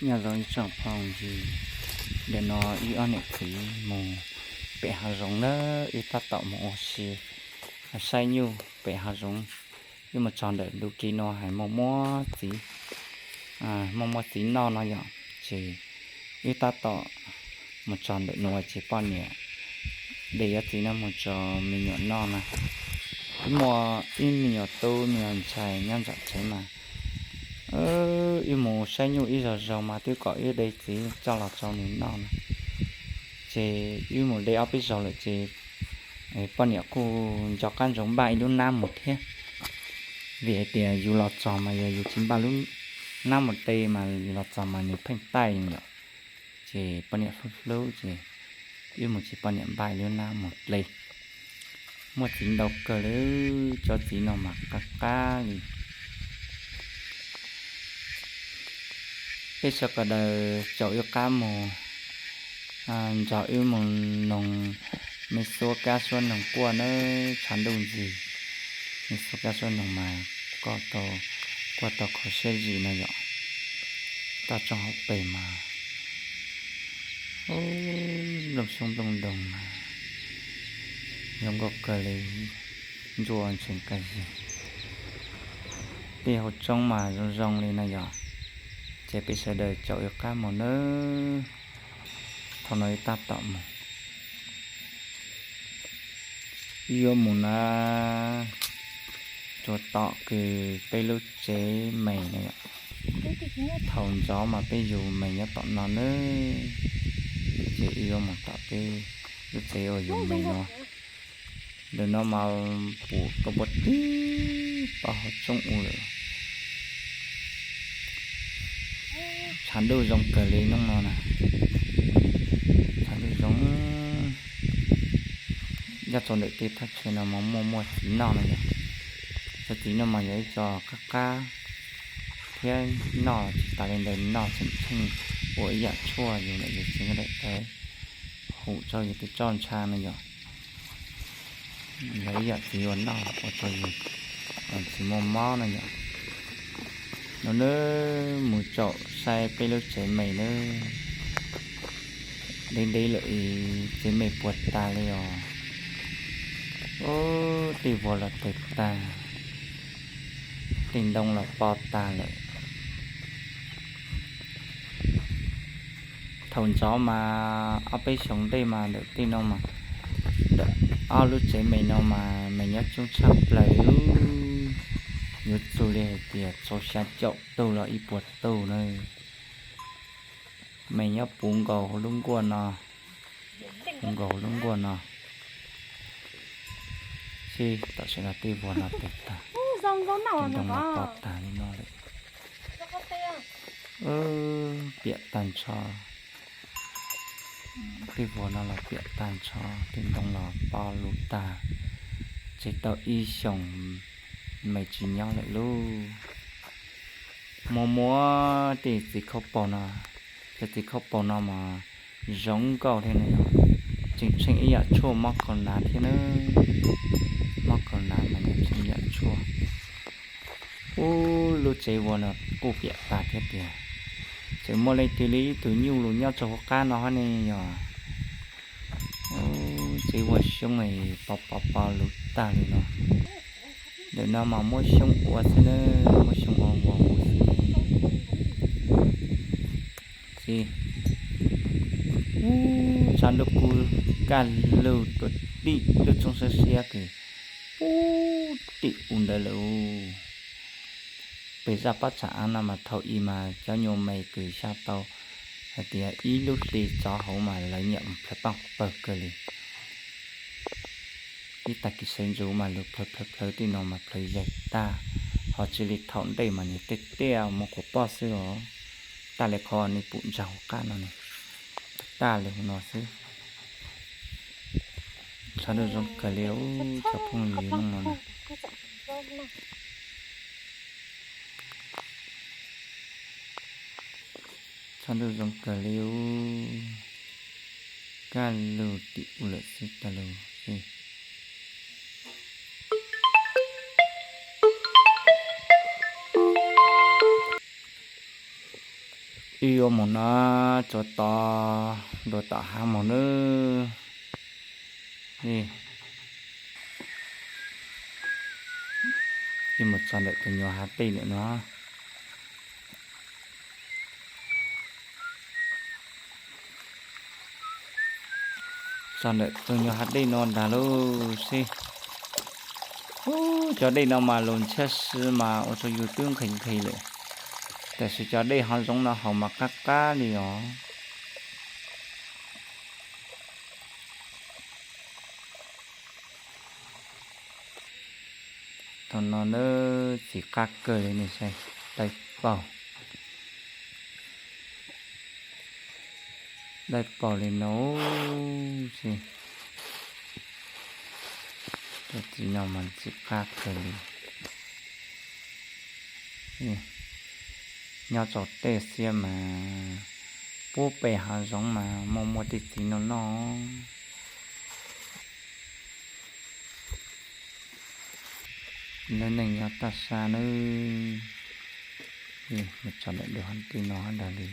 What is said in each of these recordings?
Nyob zoo ib tsoom phooj ywg, ntawm no wb ob niam txiv mus pem hav zoov na, wb tab tom mus ua si saib nyuj pem hav zoov. Wb mus txog ntawm ntu kev no hais muaj muaj txiv, muaj muaj txiv noj no yom, ces wb tab tom mus txog ntawm no ces poj niam de ob txiv no mus tso me nyuam noj na. Wb muaj ib me nyuam tub me nyuam ntxhais nyob nram tsev mas wb mus saib nyuj ib zaug zaug mas twb kom wb de txiv coj los rau nws noj na. Ces wb mus de ob peb zaug lawm ces poj niam kuj nco qab ntsoov npaj ib lub nab mus thiab, vim hais tias yus los txog mas yog yus tsis npaj lub nab mus de mas los txog mas nws pheej taij yom. Ces poj niam hlub hlub ces wb mus ces poj niam npaj ib lub nab mus de. Muaj txiv ntau kawg li, cov txiv no mas qab qab li. Peb sawv daws caum wb qab mus, nrog wb mus noog me xuab kab xuab noog quaj nawb, tshav ntuj ntxim. Me xuab kab xuab noog mas quaj tau, quaj tau kho siab zim no yom. Toj roob hauv pes mas nplooj xyoob nplooj ntoos mas zoo nkauj kawg li, ntsuab ntsees kawg li. Tej hauv tsob mas zoo zoo li no yom, ces peb sawv daws caum wb qab mus nawb. Thaum no wb tab tom mus, wb yuav mus na, rua tom kws peb lub tsev mes no yom. Thaum ntxov mas peb yug mes nyob tom no nawb, ces wb yuav mus tom peb lub tsev uas yug mes no. Ntawm no mas pum tau puag tim pab hauv tsob u lawm. Tshav ntuj zoo kawg li hnub no na, tshav ntuj zoo. Nyob rau ntawm tej thaj chaw no mas muaj muaj txiv noj no yom. Cov txiv no mas yog ib co qab qab thiab noj tsis tas li ntawd, noj tseem tsheej ua ib yam tshuaj yus lawm yus txiv nkawd daim tawv hum rau yus tej roj ntsha no yom. Yog ib yam txiv uas noj ua rau yus tsis muaj mob no yom. No nawb, mus caum saib peb lub tsev mes nawb. Ntev ntev lawm es tsev mes puas tas li os. Ub, tej vuas los tawg tag, tej ntoo los po tag lawm. Thaum ntxov mas ob peb xyoos ntej mas ntawm tej no mas, ntawm ob lub tsev mes no mas mes nyob coob tshaj plaws li, yuav txug li hais tias txog xya caum tug los ib puas tug na. Mes nyob puv nkaus hauv lub nkuaj no, puv nkaus hauv lub nkuaj no. Sib tam sim no tej vuas no tawg tag, tej ntoo no po tag li no lawm. Piam tag nrho. Tej vuas no los piam tag nrho, tej ntoo los po lug tag, tseg tau ib xyoos mes tsis nyob lawm lauj. Muaj muaj tej txiv khaub paug no, cov txiv khaub paug no mas zoo nkauj thiab no yom, tseem tsheej ib yam tshuaj mob khaus nav thiab na. Mob khaus nav mas nws tsheej ib yam tshuaj. Ub, lub tsev vuas no kuj piam tag thiab tiag. Tseem muaj leej twg li ib tug nyuj lug nyob rau hauv qab no hab ne yog. Ub, tsev vuas xyoob es po po po lug tag li no. Ntawm no mas muab xyoob ua xwb na, muab xyoob ua ua ua xwb. Ub, tshav ntuj kub kaj lug tuaj tim lub roob siab siab kws ub tim u ntawd lawm. Pem zaj pob tsam av no mas thaum i mas cov nyuas mes kws xya tau hais tias ib lub hli tsov hauv mas lawv nyiam plhawv paaj pawg kawg li. Ib tag kis sawv ntxuv mas lug plhawv plhawv plhawv tej no mas plhawv yaig tag, ho tsi li thaum ntej mas nws tej tiaj muaj quas poj xwb os. Tag li qhov nej pum ntsaag hauv qab no ne, tag li hauv no xwb. Tshav ntuj zoo kawg li cov phooj ywg hnub no na. Tshav ntuj zoo kawg li, kaj lug tim u lawm xwb tag lug xwb. Wb yuav mus no, tsuav tos dua tom hav mus nawb. Wb mus txog ntawm tus nyuag hav dej ntawm no. Txog ntawm tus nyuag hav dej no ntag lauj xib. Ub, cov dej no mas lus ntshiab si mas ua rau yus twb nqhis nqhis lawm. Tiam sis cov dej hav zoov no haus mas qab qab li os. Thaum no na, txiv qab kawg li ne, saib dawb paug, dawb paug li no xwb. Cov txiv no mas txiv qab kawg li. Nyob tsaus tej xiab mas, pub pem hav zoov mas muaj muaj tej txiv no noj. Lub neej nyob toj sab nawb. Mus txog ntawm dua hav dej no ntag li.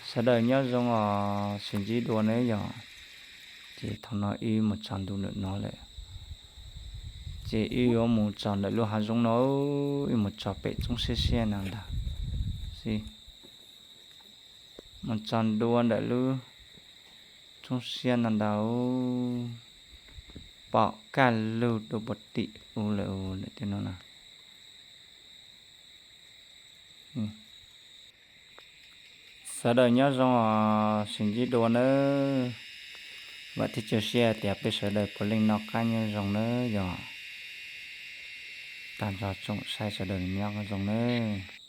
Sawv daws nyob zoo os, sib ntsib dua nawb yom. Ces thaum no wb mus txog ntua ntawm no lawm, ces wb yuav mus txog ntawm lub hav zoov no, wb mus txog pem txoob siab siab no ntag xwb. Mus txog ntua ntawm lub txoob siab no ntag, pom kaj lug dua puag tim ub lawm lawm tiag no na. Sawv daws nyob zoo os, sib ntsib dua nawb. Vam thiab cia siab tias peb sawv daws puav leej noj qab nyob zoo nawb yom. Tag nrho tsoom saib sawv daws nyob zoo nawb.